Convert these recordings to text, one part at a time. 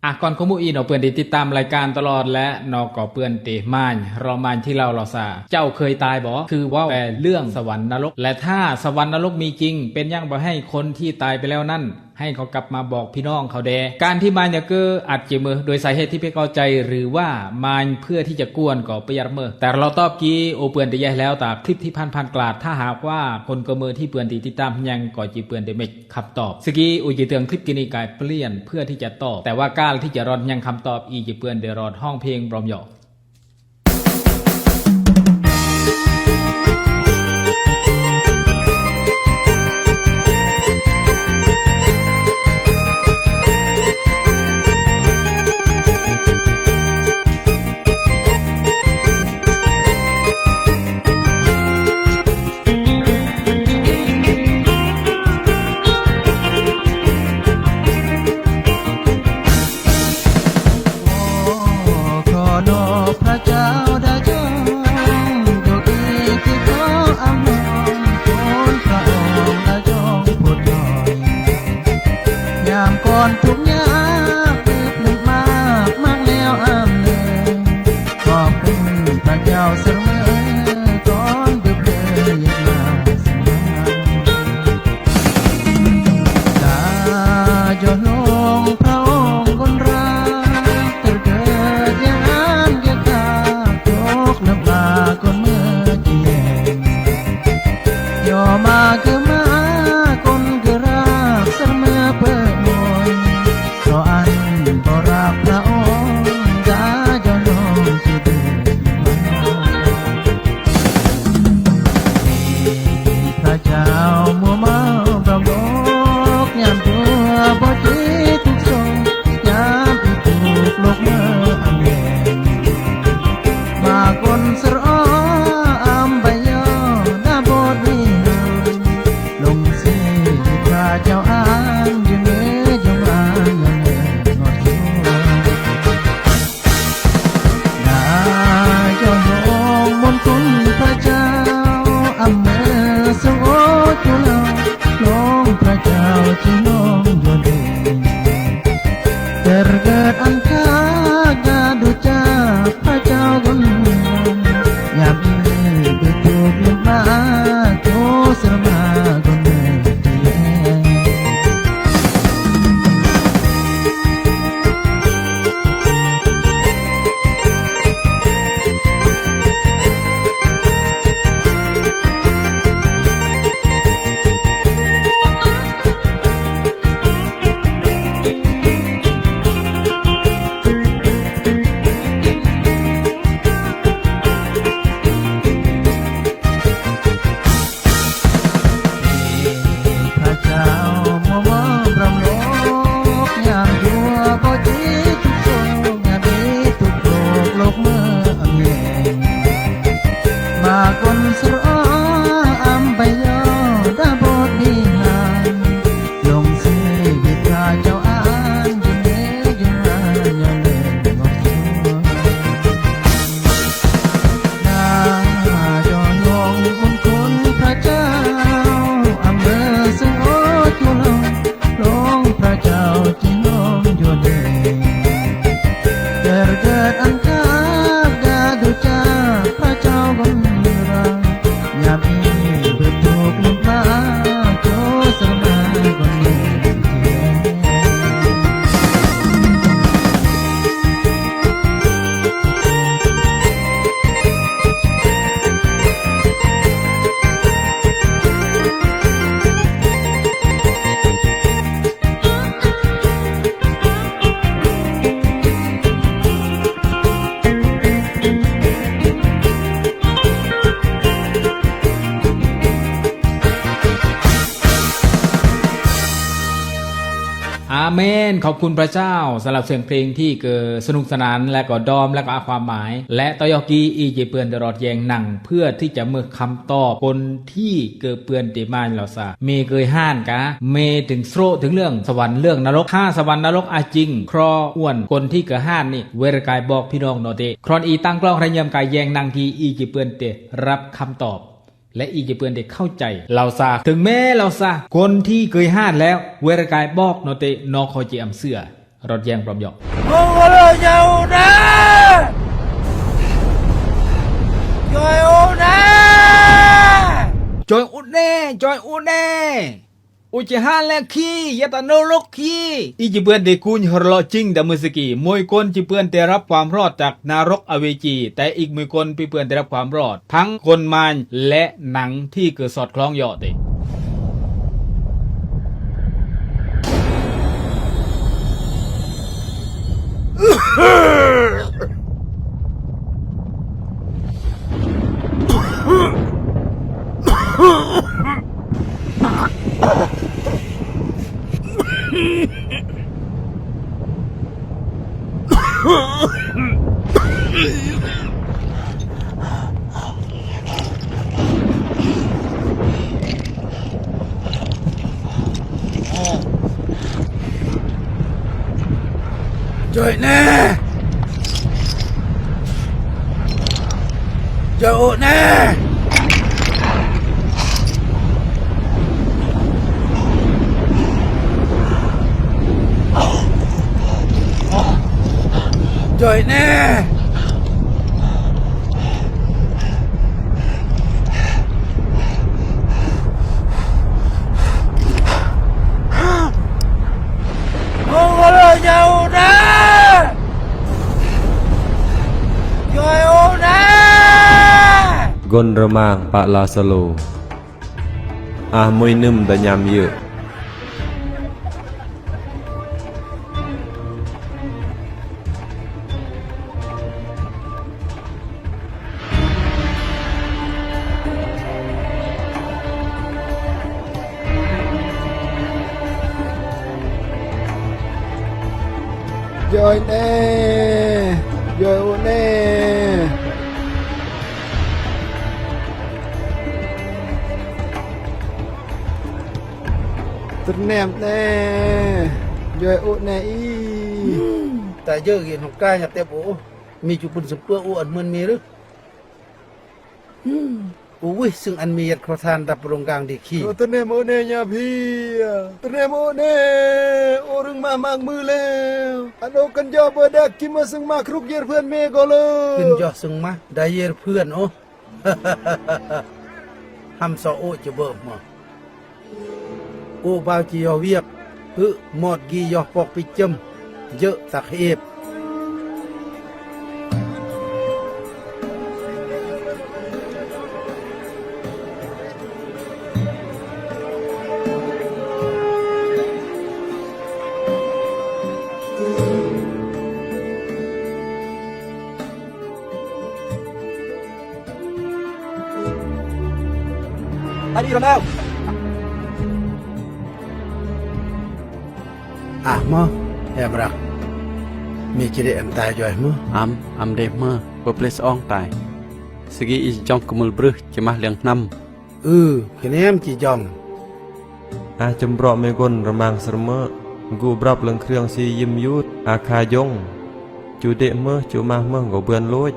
ອາ ກ່ອນຂອງໝູ່ອີ່ເນາະ ເພື່ອນທີ່ຕິດຕາມລາຍການຕະຫຼອດ ແລະ ເນາະ ກໍເພື່ອນທີ່ມາຍ ເລາະມາຍທີ່ເລົ່າເລາະຊາ ເຈົ້າເຄີຍຕາຍບໍ່? ຄືເວົ້າແຕ່ເລື່ອງສະຫວັນນະລົກ ແລະ ຖ້າສະຫວັນນະລົກມີຈິງ ເປັນຫຍັງບໍ່ໃຫ້ຄົນທີ່ຕາຍໄປແລ້ວນັ້ນ ໃຫ້ເຂົາກັບມາບອກພີ່ນ້ອງເຂົາແດ່? ການທີ່ມາຍເກີອາດຈະເມີໂດຍສາເຫດທີ່ບໍ່ເຂົ້າໃຈ ຫຼືວ່າມາຍເພື່ອທີ່ຈະກວນກໍປະຢັດເມີ ແຕ່ເຮົາຕອບກີ້ໂອເພື່ອນທີ່ແຍ່ແລ້ວຕາຄລິບທີ່ຜ່ານໆກາດ ຖ້າຫາກວ່າຄົນກໍເມີທີ່ເພື່ອນທີ່ຕິດຕາມຍັງກໍຈິເພື່ອນໄດ້ເມັກ ຄຳຕອບ. ສະກີ້ ອຸຍຈິເຕືອງຄລິບກີ້ນີ້ກາຍປ່ຽນເພື່ອທີ່ຈະຕອບ, ແຕ່ວ່າການທີ່ຈະຮອດຍັງຄຳຕອບ ອີຈິເປື້ອນໄດ້ຮອດຮ້ອງເພງບຣອມຢອກ. ຂໍນອບພະເຈົ້າດາຈອງ ຍົກເອກທີ່ຂໍອຳນວຍ ຄຸນພະອົງດາຈອງໂພດນ້ອຍ ຍາມກ່ອນທຸກຍາກ ເກີດເປັນມາກ ມາກແລ້ວອຳນວຍ ຂອບຄຸນພະເຈົ້າສະເໝີ ກ່ອນເດີເດີເຮັດມາສະມາ ດາຈອງພະອົງຄົນລາ ເກີດເກີດຢ່າງອັນເກີດກາ ຕົກນຳບາຄົນເມືອຈຽງ ຍໍມາຄືມາຄົນຄືລາກ ສະເໝີເປີດໂມຍ ຂໍອັນບໍ່ຮັກພະອົງ ດາຈອງທີ່ເດີນມາ ພະເຈົ້າມົວເມົາບຳບົກ ຍາມຕົວບໍ່ດີທຸກໂສ ຍາມອີກທຸກໂລກເມີອາແມງ ມາຄົນສະອອມໃບຍອ ດາບົດວິຫານ ລົງຊີວິດພະເຈົ້າອານ ຍືນເນີຍືນມາຍາມເລີງອດສູ ນາຍອງມົນຄຸນພະເຈົ້າ ອຳເມີສະໂອຈຸລາ ລົງພະເຈົ້າຈິລົງຢູ່ເດ ເກີດເກີດອັນຄາກາດູຈາ ພະເຈົ້າກຸນນາ ຍາມອີເບີດທຸກເປັນມາ ໂຕສະມາກຸນເນີ ພະເຈົ້າບໍ່ເວົ້າບຳລົກ ຍາມຕົວບໍ່ດີທຸກໂສ ຍາມດີທຸກໂລກ ໂລກເມືອອາແມງ ມາຄົນສະອອມໃບຍອ ດາບົດວິຫານ ລົງຊີວິດພະເຈົ້າອານ ຍືນເນີຍຍືນມາຍາມເລີງອດສູ ນາຍອງມົນຄຸນພະເຈົ້າ ອຳເມີສະໂອຈຸລາ ລົງພະເຈົ້າຈິລົງຢູ່ເດ ເກີດເກີດອັນຄາກາດູຈາ ພະເຈົ້າບຸນຣາ ຍາມອີເບີດທຸກເປັນມາ ໂຕສະມາກຸນເນີ ອາເມນ. ຂອບຄຸນພະເຈົ້າສຳລັບສຽງເພງທີ່ເກີດສະໜຸກສະໜານ ແລະກໍດອມ ແລະກໍອາຄວາມໝາຍ ແລະຕໍ່ຍອກກີ້ ອີເຈເປື້ອນໄດ້ລອດແຢງໜັງ ເພື່ອທີ່ຈະເມີຄຳຕອບຄົນທີ່ເກີດເປື້ອນເຕມານລາວຊາ ເມເຄີຍຮ້ານກະ ເມເຖິງໂຊເຖິງເລື່ອງສະຫວັນເລື່ອງນະລົກ ຖ້າສະຫວັນນະລົກອາຈິງ ຄຣອອ້ວນຄົນທີ່ເກີດຮ້ານນີ້ ເວລະກາຍບອກພີ່ນ້ອງເນາະເຕ ຄຣອນອີຕັ້ງກລ້ອງໄດ້ຍາມກາຍແຢງໜັງທີ່ອີເຈເປື້ອນໄດ້ຮັບຄຳຕອບ ແລະ ອີເຈເປື້ອນໄດ້ເຂົ້າໃຈລາວຊາ ເຖິງແມ້ລາວຊາ ຄົນທີ່ເຄີຍຮ້ານແລ້ວ ເວລະກາຍບອກເນາະເຕ ນອກເຂົາຈະອຳເຊື່ອ Rot yang prop yok. Mongolo jauh na. Joy una. Joy une, joy une. Uchiha lekhi, yata no lokhi. Iji buen de kuny horlo ching da musiki. Moi kon chi buen te rap kwam rot tak narok awechi. Tai ik moi kon pi buen te rap kwam rot. ທັງຄົນມາຍ ແລະ ໜັງທີ່ເກີດສອດຄ່ອງເຍາະເຕ. ຊ່ວຍແດ່! ເຈົ້າໂອແນ່! ຊ່ວຍແນ່! ຄົນລະມາງປະລາຊາໂລ ອາ ມົຍນຶມດະຍາມເຍອະ. ຢອຍແນ່ ຢອຍໂອແນ່ ຕະແນມແນ່ ຢອຍໂອແນ່ອີ. ຕາເຢີກເຫັນຂອງກາຍຍາເຕັບໂອ ມີຈຸປຶນສຳເປືອໂອອັນເໝືອນເມເລີ. ໂອ້ຍ ຊຶ່ງອັນມີຍັດຄອທານດັບໂລງກາງດີຄີ ໂຕເນໂມເນຍາພີ ໂຕເນໂມເນ ໂອ ລຶງມາມາກມືແລ້ວ ອັນໂອກັນຢໍເບີດາກິມາ ຊຶ່ງມາຄລຸກເຢຍເພື່ອນເມກໍເລີ ຂຶ້ນຢໍຊຶ່ງມາໄດເຢຍເພື່ອນໂອ ຫຳຊໍໂອຈະເບີມາ ໂອບາວຈີຢໍວຽບ ອື ມອດກີຢໍປອກປິກຈຳ ເຢະຕັກເອບ. Tadi Ronald. Ah, mơ, ya brak. Mi ciri em tai joi mơ. Am, am deh mơ, peplis ong tai. Sigi i jong kemul bruh cemah liang hnam. ເອີ ຄະແນນຈີຈອງ ອາ ຈຳເບາະເມກົນລະມັງສະເໝີ ກູບຣັບເລື່ອງເຄື່ອງຊີຢິມຢູດ ອາຄາຍົງ ຈູເດະເມີ ຈູມາເມີ ກໍເບືອນໂລດ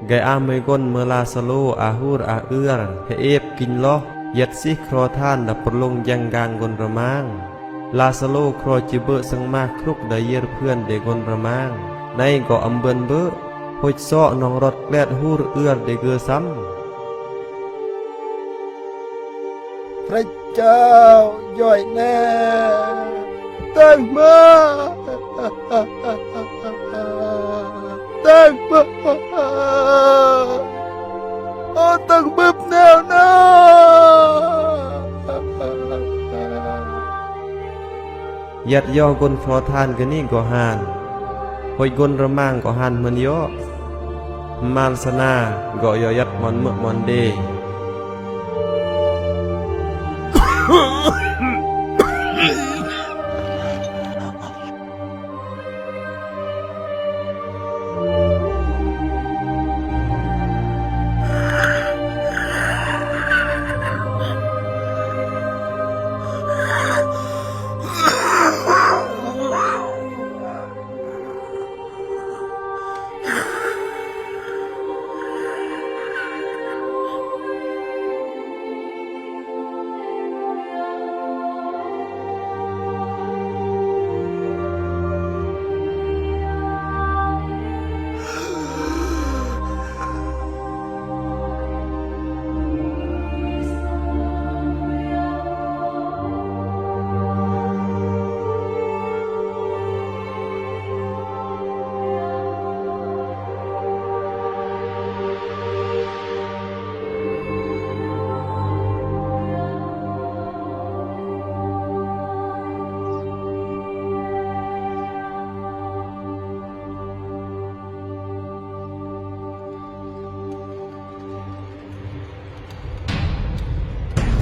ໄກອາເມກົນເມີລາສະໂລ ອາຫູດ ອາເອືອນ ເຮເອບ ກິນລອ ຢັດຊິ ຄຣອທານ ດາປະລົງ ຢາງກາງ ກົນລະມັງ ລາສະໂລ ຄຣອຈີເບີ ຊຶງມາຄລຸກ ດາເຢຍເພື່ອນ ເດກົນລະມັງ ໄນກໍອຳເບືອນເບີ ໂຮດຊອກ ນອງຣອດແກລດ ຫູດເອືອນ ເດເກີຊຳ. ພະເຈົ້າ ຢອຍແນ່ ແຕງມາ ແຕງມາ ໂອ ແຕງບຶບແນວນາ ຢັດຢໍກົນຂໍທານກະນີ້ກໍຫານ ໂຮດກົນລະມັງກໍຫານເໝືອນຢໍ ມາລສະໜາກໍຢໍຢັດມອນເໝີມອນເດ.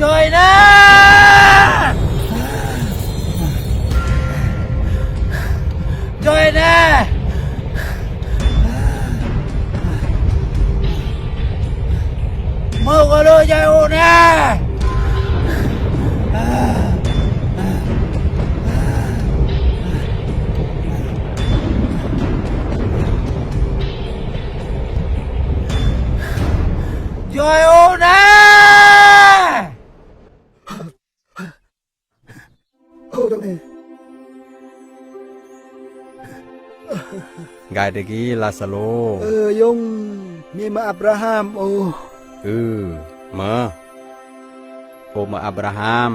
ຊ່ອຍແດ່ ຊ່ອຍແດ່ ເມີກະໂລ ຊ່ອຍໂອແດ່ ຊ່ອຍໂອແດ່. ໂອ້ ເຈົ້າແມ່ ກາຍຕະກີລາຊາໂລ ເອີ ຍົງ ເມມາອັບຣາຮາມ ໂອ້ ເອີ ມາ ໂອມາອັບຣາຮາມ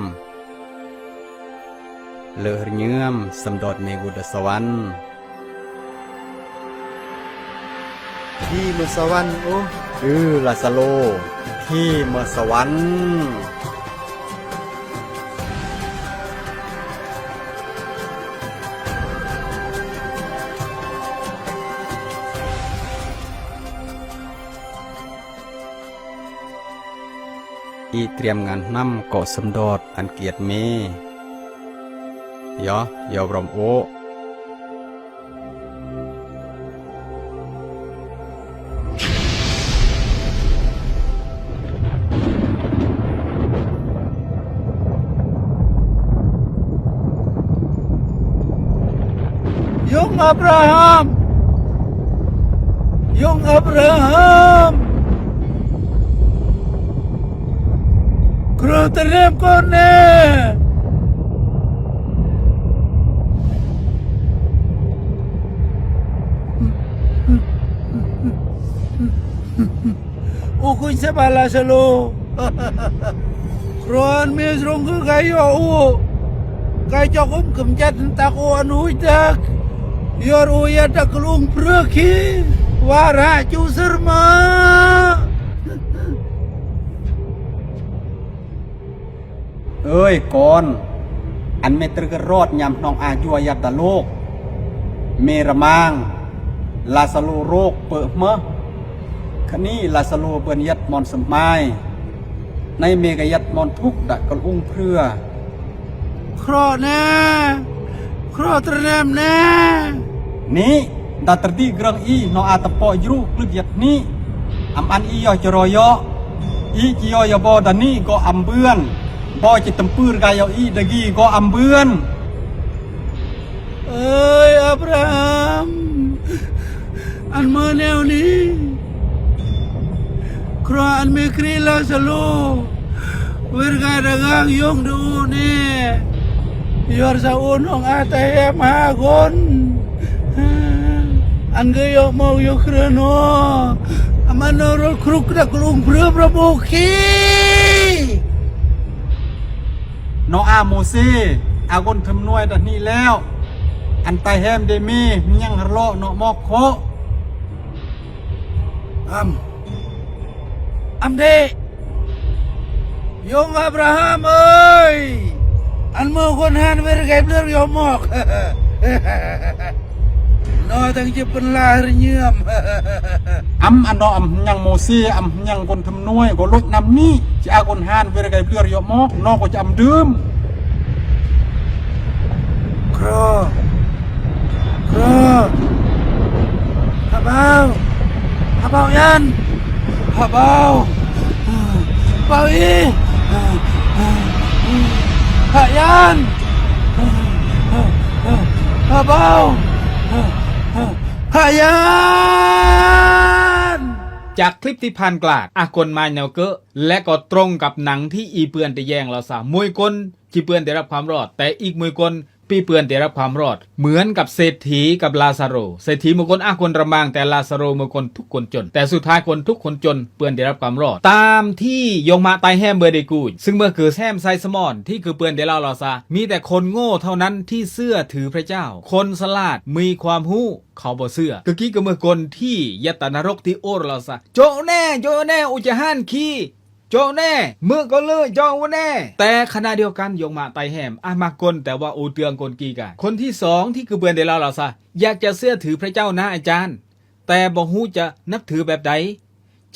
ເລີຮະເຍືອມ ສຳດອດເມກຸດສະຫວັນ ທີ່ເມືອງສະຫວັນ ໂອ້ ຄືລາຊາໂລ ທີ່ເມືອງສະຫວັນ. ອີຕຽມງານນຳເກາະສຳດອດອັນກຽດເມ ຢໍ ຢໍບຣອມໂອ ຍົງອັບຣາຮາມ ຍົງອັບຣາຮາມ ໂຄຣຕະເຣມກ່ອນແນ່ ໂອຄຸນສະບາລາຊາໂລ ໂຄຣນເມສຣົງຄືໄກຢໍໂອ ໄກຈອກອຸມກຳຈັດຕັກໂອອະນຸຍຕັກ ຢໍໂອຍາຕັກກະລຸງເພືອຄີ ວາຣະຈູເສີມາ. ເອີຍ ກອນ ອັນເມຕຣຶກຣອດຍາມນ້ອງອາຍຸອາຍັດຕະໂລກ ເມລະມາງ ລາຊາໂລໂຣກເປີເມີ ຄະນີລາຊາໂລເບືອນຢັດມອນສະໝາຍ ໃນເມກະຍັດມອນທຸກດະກະອຸງເພືອ ເຄຣາະແນ່ ເຄຣາະຕຣະແນມແນ່ ນີ້ ດາຕຣະຕິກຣຶງອີ ນໍອາຕະເປາະຢຣູກລຶກຢັດນີ້ ອຳອັນອີຢໍຈະລໍຢໍ ອີຈະຍໍຢໍບອດານີກໍອຳເບືອນ ບອຈະຕຳປືກາຍອອີດະກີກໍອຳເບືອນ. ເອີຍ ອາບຣາຮາມ ອັນເມີແນວນີ້ ເຄຣາະອັນເມກຣີລາຊາໂລ ເວຣກາດະກາງຢອງດູເນ ຢອນສາໂອນອງອາຕາແຮມຫ້າຄົນ ອັນເກີຍອອກມອກຢອກເຄຣນໍ ອາມານອຣອກຄລຸກດັກລຸງເພືອພຣະໂມຄີ ນໍອາໂມເຊ ອາກົນເທີມນວຍດານີ້ແລ້ວ ອັນຕາຍແຮມເດເມ ຍັງຮະເລາະເນາະມອກເຄາະ ອຳ ອຳເດ ຍົງອາບຣາຮາມເອີຍ ອັນເມີຄົນຮານເວຣໄກເບລືອກຢອກມອກ ນໍຕັງຈິບເປັນລາຮະເຍືອມ ອຳ ອານໍ ອຳຍັງໂມເຊ ອຳຍັງກົນທຳນວຍ ກໍລົດນຳນີ້ ຈະອາກົນຮານເວຣໄກເບລືອກຢອກມອກ ນໍກໍຈະອຳດື່ມ. ເຄຣາະ ເຄຣາະ ພະເບົາ ພະເບົາຍານ ພະເບົາ ພະເບົາອີ ພະຍານ ພະເບົາ ພະຍານ. ຈາກຄລິບທີ່ຜ່ານການ ອາກົນມາແນວເກີະ ແລະ ກໍຕົງກັບໜັງທີ່ອີເປື້ອນໄດ້ແຍ່ງລາວຊາ ມວຍກົນ ທີ່ເປື້ອນໄດ້ຮັບຄວາມລອດ ແຕ່ອີກມວຍກົນ ປີເປື້ອນໄດ້ຮັບຄວາມລອດ ເໝືອນກັບເສດຖີກັບລາຊາໂຣ ເສດຖີເມື່ອຄົນອາຄົນລຳບາກ ແຕ່ລາຊາໂຣເມື່ອຄົນທຸກຄົນຈົນ ແຕ່ສຸດທ້າຍຄົນທຸກຄົນຈົນເປື້ອນໄດ້ຮັບຄວາມລອດ ຕາມທີ່ຍົງມະຕາຍແຮມເບີໄດ້ກູດ ຊຶ່ງເມື່ອຄືແຮມໄຊສະໝອນ ທີ່ຄືເປື້ອນໄດ້ເລົ່າລາວຊາ ມີແຕ່ຄົນໂງ່ເທົ່ານັ້ນທີ່ເຊື່ອຖືພຣະເຈົ້າ ຄົນສະຫຼາດມີຄວາມຮູ້ ເຂົາບໍ່ເຊື່ອ ກະກີກະເມື່ອຄົນທີ່ຍັດຕະນະລົກທີ່ໂອລາສາ ໂຈະແນ່ ໂຈະແນ່ ອຸຈະຫານຂີ້ ເຈົ້າແນ່ ເມີກະເລີເຈົ້າແນ່. ແຕ່ຂະນະດຽວກັນ ຢົງມະໄຕແຮມ ອາ ມັກກົນ ແຕ່ວ່າອູເຕືອງກົນກີການ. ຄົນທີສອງ ທີ່ຄືເພື່ອນໄດ້ລາວລາວຊາ ຢາກຈະເຊື່ອຖືພຣະເຈົ້ານະອາຈານ ແຕ່ບໍ່ຮູ້ຈະນັບຖືແບບໃດ.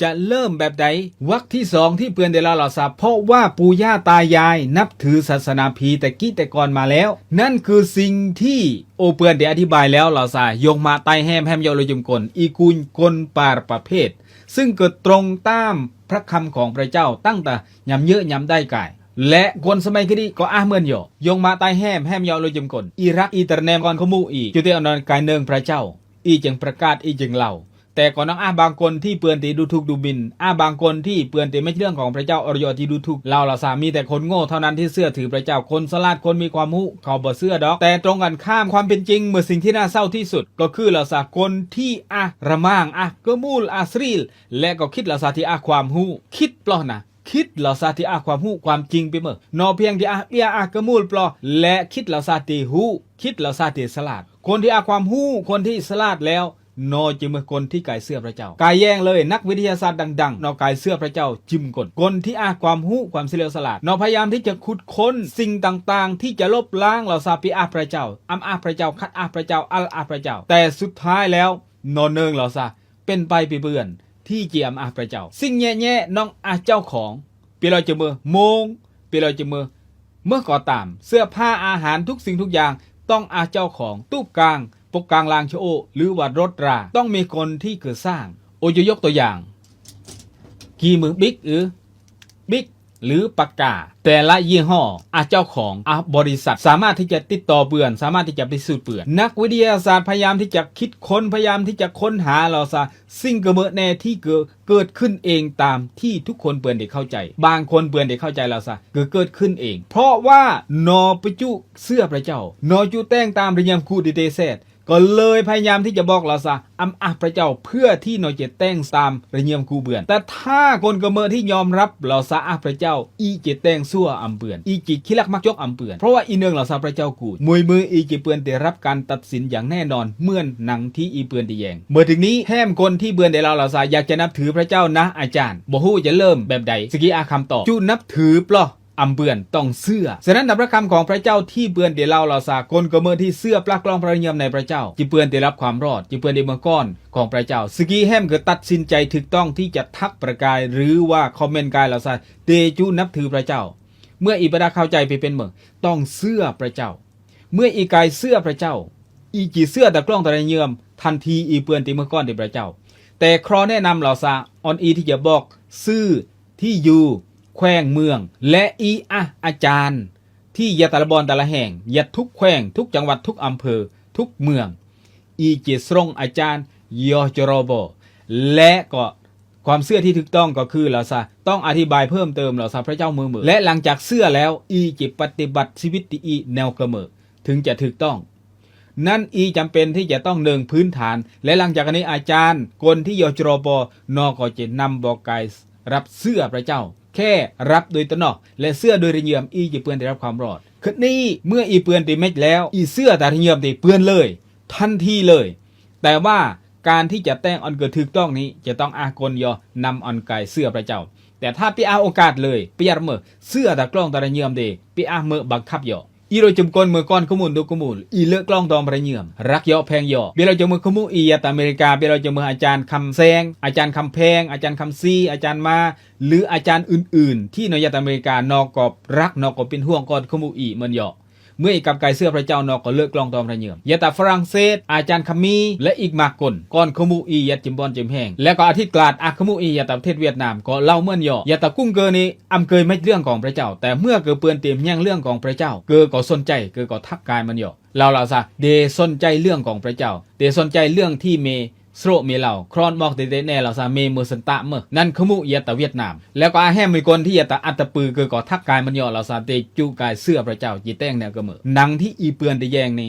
ຈະເລີ່ມແບບໃດ? ວັກທີສອງທີ່ເພິ່ນໄດ້ເລົ່າລາວຊາ ເພາະວ່າປູ່ຍ່າຕາຍາຍນັບຖືສາສະໜາຜີແຕ່ກີ້ແຕ່ກ່ອນມາແລ້ວ. ນັ້ນຄືສິ່ງທີ່ ໂອ ເພິ່ນໄດ້ອະທິບາຍແລ້ວລາວຊາ ຢົງມາໄຕແຮມ ແຮມເຢາະໂລຍຈຸມກົນ ອີກູນກົນປາປະເພດ ຊຶ່ງກໍຕົງຕາມພະຄຳຂອງພະເຈົ້າ ຕັ້ງແຕ່ຍາມເຍອະຍາມໄດ້ກາຍ ແລະ ຄົນສະໄໝຄຣິສຕຽນກໍອາເໝືອນເຢາະ ຢົງມາໄຕແຮມ ແຮມເຢາະໂລຍຈຸມກົນ ອີຣັກ ອີຕະແນມ ກ່ອນຂະໝູ່ອີ ຈຸເຕອນອນກາຍເໜິງພະເຈົ້າ ອີຈຶ່ງປະກາດ ອີຈຶ່ງເລົ່າ. ແຕ່ກໍນອງອາບາງຄົນທີ່ເພິ່ນທີ່ດູຖູກດູໝິ່ນ ອາບາງຄົນທີ່ເພິ່ນທີ່ເມັດເລື່ອງຂອງພະເຈົ້າ ອອຍະທີ່ດູຖູກ ລາວລາວຊາ ມີແຕ່ຄົນໂງ່ເທົ່ານັ້ນທີ່ເຊື່ອຖືພະເຈົ້າ ຄົນສະຫຼາດ ຄົນມີຄວາມຮູ້ ເຂົາບໍ່ເຊື່ອດອກ. ແຕ່ຕົງກັນຂ້າມ ຄວາມເປັນຈິງ ເມື່ອສິ່ງທີ່ໜ້າເສົ້າທີ່ສຸດ ກໍຄືລາວຊາ ຄົນທີ່ອາລະໝາງ ອາກະມູລ ອາສລີລ ແລະ ກໍຄິດລາວຊາທີ່ອາຄວາມຮູ້ ຄິດເປາະນະ ຄິດລາວຊາທີ່ອາຄວາມຮູ້ ຄວາມຈິງເປັນເໝີ ນອພຽງທີ່ອາເບຍ ອາກະມູລເປາະ ແລະ ຄິດລາວຊາທີ່ຮູ້ ຄິດລາວຊາທີ່ສະຫຼາດ ຄົນທີ່ອາຄວາມຮູ້ ຄົນທີ່ສະຫຼາດແລ້ວ ນອຈະເໝີຄົນທີ່ກາຍເຊື່ອພະເຈົ້າ ກາຍແຍ່ງເລີຍ ນັກວິທະຍາສາດດັງໆ ນອກາຍເຊື່ອພະເຈົ້າຈິມກົນ ຄົນທີ່ອາຄວາມຮູ້ ຄວາມສະຫຼຽວສະຫຼາດ ນອກພະຍາຍາມທີ່ຈະຂຸດຄົ້ນສິ່ງຕ່າງໆ ທີ່ຈະລົບລ້າງລາວຊາ ປິອາພະເຈົ້າ ອຳອາພະເຈົ້າ ຂັດອາພະເຈົ້າ ອາລອາພະເຈົ້າ ແຕ່ສຸດທ້າຍແລ້ວ ນອເໜິງລາວຊາ ເປັນໄປປິເປື້ອນທີ່ຈະອຳອາພະເຈົ້າ ສິ່ງແຍ່ໆ ນອງອາເຈົ້າຂອງ ເປລອຍຈະເໝີໂມງ ເປລອຍຈະເໝີ ເມື່ອກໍຕາມ ເສື້ອຜ້າ ອາຫານ ທຸກສິ່ງທຸກຢ່າງ ຕ້ອງອາເຈົ້າຂອງ ຕູບກາງ ປົກກາງລາງຊະໂອ ຫຼືວ່າລົດລາ ຕ້ອງມີຄົນທີ່ຄືສ້າງ ໂອຈະຍົກຕົວຢ່າງ ກີມືບິກ ຫຼື ບິກ ຫຼື ປາກກາ ແຕ່ລະຍີ່ຫໍ້ ອາເຈົ້າຂອງ ອາບໍລິສັດ ສາມາດທີ່ຈະຕິດຕໍ່ເປື້ອນ ສາມາດທີ່ຈະພິສູດເປື້ອນ ນັກວິທະຍາສາດພະຍາຍາມທີ່ຈະຄິດຄົ້ນ ພະຍາຍາມທີ່ຈະຄົ້ນຫາລາວຊາ ສິ່ງກະເໝີແນ່ທີ່ເກີດ ເກີດຂຶ້ນເອງຕາມທີ່ທຸກຄົນເພິ່ນໄດ້ເຂົ້າໃຈ ບາງຄົນເພິ່ນໄດ້ເຂົ້າໃຈລາວຊາ ກໍເກີດຂຶ້ນເອງ ເພາະວ່ານອປະຈຸເຊື່ອພະເຈົ້າ ນອຈຸແຕ່ງຕາມລະຍຽມກຸດເຕເສດ ກໍເລີຍພະຍາຍາມທີ່ຈະບອກລາວຊາ ອຳອາພະເຈົ້າ ເພື່ອທີ່ນອຈະແຕ່ງຕາມລະຍຽມກຸເບືອນ ແຕ່ຖ້າຄົນກະເໝີທີ່ຍອມຮັບລາວຊາອາພະເຈົ້າ ອີຈະແຕ່ງຊົ່ວອຳເບືອນ ອີຈະຂີ້ລັກມັກຈົກອຳເບືອນ ເພາະວ່າອີເໜິງລາວຊາພະເຈົ້າກູດ ມວຍມືອີຈະເພິ່ນໄດ້ຮັບການຕັດສິນຢ່າງແນ່ນອນ ເໝືອນໜັງທີ່ອີເພິ່ນໄດ້ແຍ່ງ ເມື່ອເຖິງນີ້ ແຮມຄົນທີ່ເພິ່ນໄດ້ເລົ່າລາວຊາ ຢາກຈະນັບຖືພະເຈົ້ານະອາຈານ ບໍ່ຮູ້ຈະເລີ່ມແບບໃດ ສະກີອາຄຳຕອບ ຈຸນັບຖືເປາະ ອຳເບືອນ ຕ້ອງເຊື່ອ. ສະນັ້ນ ນຳພະຄຳຂອງພະເຈົ້າທີ່ເພິ່ນໄດ້ເລົ່າລາວຊາ ຄົນກະເໝີທີ່ເຊື່ອປາກລອງພະລະຍາມໃນພະເຈົ້າ ຈະເພິ່ນໄດ້ຮັບຄວາມລອດ ຈະເພິ່ນໄດ້ເມືອກ່ອນຂອງພະເຈົ້າ. ສະກີແຮມກໍຕັດສິນໃຈຖືກຕ້ອງທີ່ຈະທັກປະກາຍ ຫຼືວ່າຄອມເມັນກາຍລາວຊາ ເຕຈຸນັບຖືພະເຈົ້າ. ເມື່ອອີປະດາເຂົ້າໃຈໄປເປັນເໝີ ຕ້ອງເຊື່ອພະເຈົ້າ. ເມື່ອອີກາຍເຊື່ອພະເຈົ້າ ອີຈະເຊື່ອຕາກລ້ອງຕາລະຍືມ ທັນທີອີເພິ່ນທີ່ເມືອກ່ອນທີ່ພະເຈົ້າ. ແຕ່ຂໍແນະນຳລາວຊາ ອອນອີທີ່ຈະບອກຊື່ ທີ່ຢູ່ ແຂວງ ເມືອງ ແລະ ອີອາ ອາຈານ ທີ່ຢາຕາລະບ່ອນຕາລະແຫ່ງ ຢາທຸກແຂວງ ທຸກຈັງຫວັດ ທຸກອຳເພີ ທຸກເມືອງ ອີຈະສົ່ງອາຈານ ຢໍຈະຣໍບ ແລະ ກໍຄວາມເຊື່ອທີ່ຖືກຕ້ອງກໍຄືລາວຊາ ຕ້ອງອະທິບາຍເພີ່ມເຕີມລາວຊາ ພະເຈົ້າເໝີເໝີ ແລະ ຫຼັງຈາກເຊື່ອແລ້ວ ອີຈະປະຕິບັດຊີວິດທີ່ອີແນວກະເໝີ ເຖິງຈະຖືກຕ້ອງ. ນັ້ນອີຈຳເປັນທີ່ຈະຕ້ອງເໜິງພື້ນຖານ ແລະ ຫຼັງຈາກອັນນີ້ອາຈານ ຄົນທີ່ຢໍຈະຣໍບ ນອກໍຈະນຳບອກກາຍ ຮັບເຊື່ອພະເຈົ້າ ແຄ່ຮັບໂດຍຕະໜອກ ແລະ ເຊື່ອໂດຍລະຍືມ ອີຈະເພິ່ນໄດ້ຮັບຄວາມລອດ. ຄືນີ້ເມື່ອອີເພິ່ນໄດ້ເມັດແລ້ວ ອີເຊື່ອຕາລະຍືມໄດ້ເພິ່ນເລີຍ ທັນທີເລີຍ. ແຕ່ວ່າການທີ່ຈະແຕ່ງອັນເກີດຖືກຕ້ອງນີ້ ຈະຕ້ອງອາກົນຍໍນຳອັນກາຍເຊື່ອພະເຈົ້າ. ແຕ່ຖ້າປິອາໂອກາດເລີຍ ປິອາເມີ ເຊື່ອຕາກລ້ອງຕາລະຍືມເດ ປິອາເມີບັງຄັບຍໍ ອີໂລຍຈຸມກົນເມີກ່ອນຂະໝູນດຸກຂະໝູນ ອີເລີກລ້ອງຕອງພະລະຍືມ ລັກຍໍແພງຍໍ ເບລອຍຈະເມີຂະໝູອີ ຢາດຕາເມລິກາ ເບລອຍຈະເມີອາຈານຄຳແຊງ ອາຈານຄຳແພງ ອາຈານຄຳຊີ ອາຈານມາ ຫຼື ອາຈານອື່ນໆ ທີ່ນອຍຢາດຕາເມລິກາ ນອກກໍລັກ ນອກກໍເປັນຫ່ວງກ່ອນຂະໝູອີເມີນຍໍ ເມື່ອອີກັບກາຍເຊື່ອພະເຈົ້າ ນອກກໍເລີກລ້ອງຕອງພະລະຍືມ ຢາດຕາຝຣັ່ງເສດ ອາຈານຄຳມີ ແລະ ອີກມາກຄົນ ກ່ອນຂະໝູອີ ຢາດຈິມບອນຈິມແຮງ ແລະ ກໍອາທິດກາດ ອາຂະໝູອີ ຢາດຕາປະເທດຫວຽດນາມ ກໍເລົ່າເມີນຍໍ ຢາດຕາກຸ້ງເກີນີ້ ອຳເກີຍເມັດເລື່ອງຂອງພະເຈົ້າ ແຕ່ເມື່ອເກີເພິ່ນເຕັມແຮງເລື່ອງຂອງພະເຈົ້າ ເກີກໍສົນໃຈ ເກີກໍທັກກາຍເມີນຍໍ ລາວລາວຊາ ເດສົນໃຈເລື່ອງຂອງພະເຈົ້າ ເດສົນໃຈເລື່ອງທີ່ເມ ໂສເມເລົ່າ ຄຣອນມອກເຕເຕແນ່ລາວຊາ ເມເມີສັນຕະເມີ ນັ້ນຂະໝູອີ ຢາດຕາຫວຽດນາມ ແລ້ວກໍອາແຮມມີຄົນທີ່ຢາດຕາອັດຕະປື ເກີກໍທັກກາຍເມີນຍໍ ລາວຊາ ເດຈຸກາຍເຊື່ອພະເຈົ້າ ຈິແຕ່ງແນວກະເມີ ໜັງທີ່ອີເພິ່ນໄດ້ແຍ່ງນີ້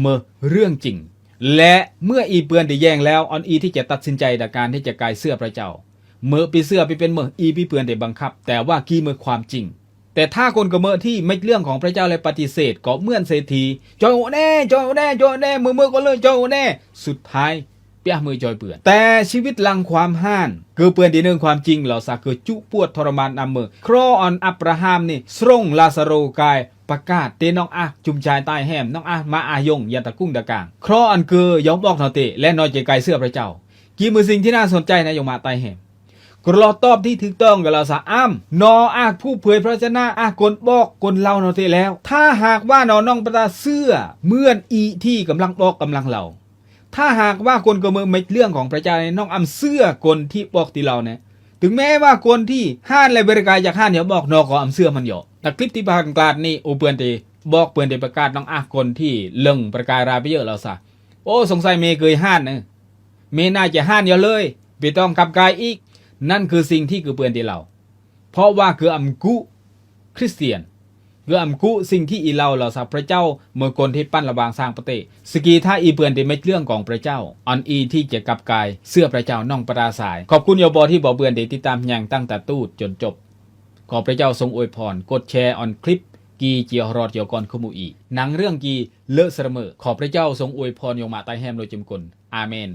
ເມີເລື່ອງຈິງ ແລະ ເມື່ອອີເພິ່ນໄດ້ແຍ່ງແລ້ວ ອອນອີທີ່ຈະຕັດສິນໃຈດາການທີ່ຈະກາຍເຊື່ອພະເຈົ້າ ເມີປິເຊື່ອປິເປັນເມີ ອີປິເພິ່ນໄດ້ບັງຄັບ ແຕ່ວ່າກີເມີຄວາມຈິງ ແຕ່ຖ້າຄົນກະເມີທີ່ເມັດເລື່ອງຂອງພະເຈົ້າ ແລະ ປະຕິເສດ ກໍເໝືອນເສດຖີ ຈອຍໂອແນ່ ຈອຍໂອແນ່ ຈອຍໂອແນ່ ເມີເມີກໍເລີຍ ຈອຍໂອແນ່ ສຸດທ້າຍ ປຽກເມີຈອຍເພິ່ນ ແຕ່ຊີວິດຫຼັງຄວາມຮ້ານ ເກີເພິ່ນໄດ້ເນີງຄວາມຈິງ ລາວຊາ ເກີຈຸປວດທໍລະມານນຳເມີ ຄຣອນອັບຣາຮາມນີ້ ສົ່ງລາຊາໂຣກາຍ ປະກາດເຕນ້ອງອາ ຈຸມຈາຍຕາຍແຮມ ນ້ອງອາມາອາຍົງ ຢາດຕາກຸ້ງດາກາງ ຄຣອນເກີຍອມອອກເນາເຕ ແລະ ນອຍເຈກາຍເຊື່ອພະເຈົ້າ ກີເມີສິ່ງທີ່ໜ້າສົນໃຈນະ ຢອງມາຕາຍແຮມ ກະລອຕອບທີ່ຖືກຕ້ອງກະລາວສາອ້າມ ນໍອາກຜູ້ເຜີຍພະລະຊະນະ ອາກຄົນບອກຄົນເລົ່ານໍເຕແລ້ວ. ຖ້າຫາກວ່ານໍນ້ອງປະຕາເຊື່ອ ເໝືອນອີທີ່ກຳລັງບອກກຳລັງເລົ່າ ຖ້າຫາກວ່າຄົນກະເມີເມັກເລື່ອງຂອງພະເຈົ້າ ນ້ອງອຳເຊື່ອຄົນທີ່ບອກຕິເລົ່າແນ່. ເຖິງແມ້ວ່າຄົນທີ່ຮ້ານ ແລະ ບໍລິການຢາກຮ້ານຢາກບອກ ນໍກໍອຳເຊື່ອມັນຢໍ. ແລະ ຄລິບທີ່ຜ່ານກາດນີ້ ໂອ ເພິ່ນໄດ້ບອກ ເພິ່ນໄດ້ປະກາດ ນ້ອງອາກຄົນທີ່ເລິງປະກາຍລາວໄປເຢີະລາວສາ. ໂອ ສົງໄສເມເຄີຍຮ້ານເນ ເມໜ້າຈະຮ້ານຢໍເລີຍ ບໍ່ຕ້ອງກັບກາຍອີກ. ນັ້ນຄືສິ່ງທີ່ຄືເພິ່ນໄດ້ເລົ່າ ເພາະວ່າຄືອຳກຸຄຣິສຕຽນ ຄືອຳກຸສິ່ງທີ່ອີເລົ່າລາວສາ ພະເຈົ້າເມີຄົນທີ່ປັ້ນລະຫວ່າງສ້າງປະເຕດ. ສະກີຖ້າອີເພິ່ນໄດ້ເມັກເລື່ອງຂອງພະເຈົ້າ ອັນອີທີ່ຈະກັບກາຍເຊື່ອພະເຈົ້າ ນ້ອງປະຕາສາຍ. ຂອບຄຸນຢໍບໍທີ່ບໍ່ເພິ່ນໄດ້ຕິດຕາມຍັງຕັ້ງແຕ່ຕູດຈົນຈົບ. ຂໍພະເຈົ້າຊົງອວຍພອນ ກົດແຊອອນຄລິບ ກີເຈຍຮອດຢໍກ່ອນຄຸມອີ ໜັງເລື່ອງກີເລີສະເມີ. ຂໍພະເຈົ້າຊົງອວຍພອນຢໍມາໃຕ້ແຮມໂລຈິມກຸນ. ອາເມນ.